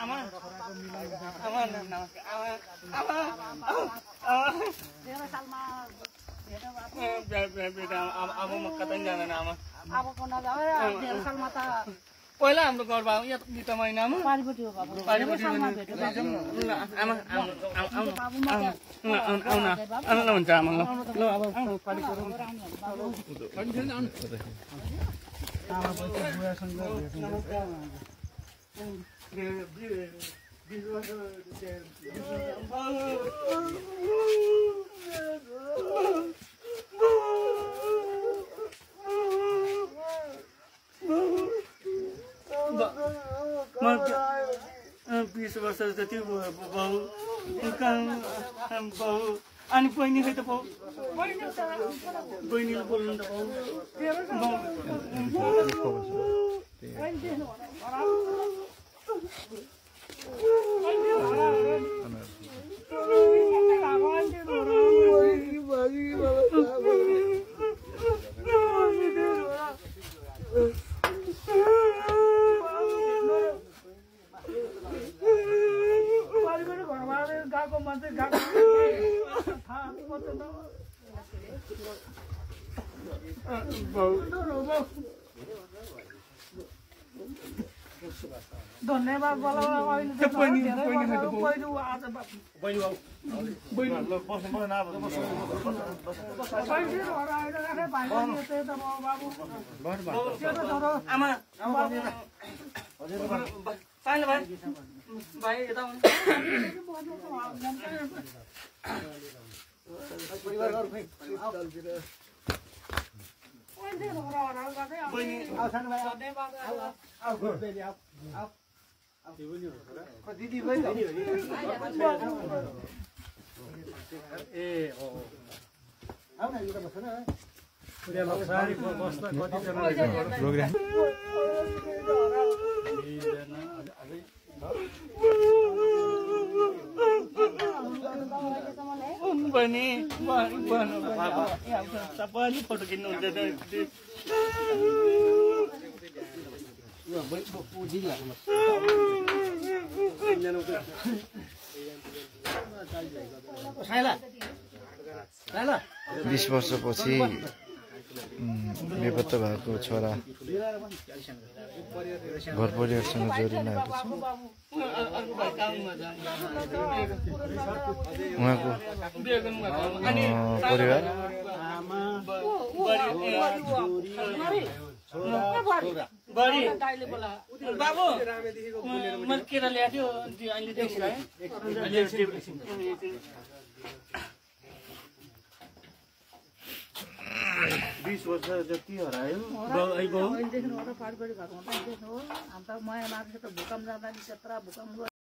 आमा अब म कतै जाँदैन आमा अब कोन जाऊ डेढ सालमा त पहिला हाम्रो घर भयो यहाँ बिता महिनामा पारिपट्टि हो बाबु पारिपट्टि आमा आउन हुन्छ आमा ल अब पारि गरौँ बीस वर्ष जति बाउ बाउ अनि बहिनी खै त बाउ बहिनीले बोल्नु त धन्यवाद बोलाउन अहिले पहिलो आज आमा भाइ यता दिदी बहिनी सबैले फोटो किन्नुहुन्छ बीस वर्षपछि बेपत्ता भएको छोरा घर परिवारसँग जोडिन आएको छ उहाँको परिवार बाबु मैले केरा ल्याएको थियो अहिले देखिरहेँ 20 वर्ष जति हरायो पारिपट्टि घर अन्त माया लाग्छ त भूकम्प जाँदा नि त्यत्रा भूकम्प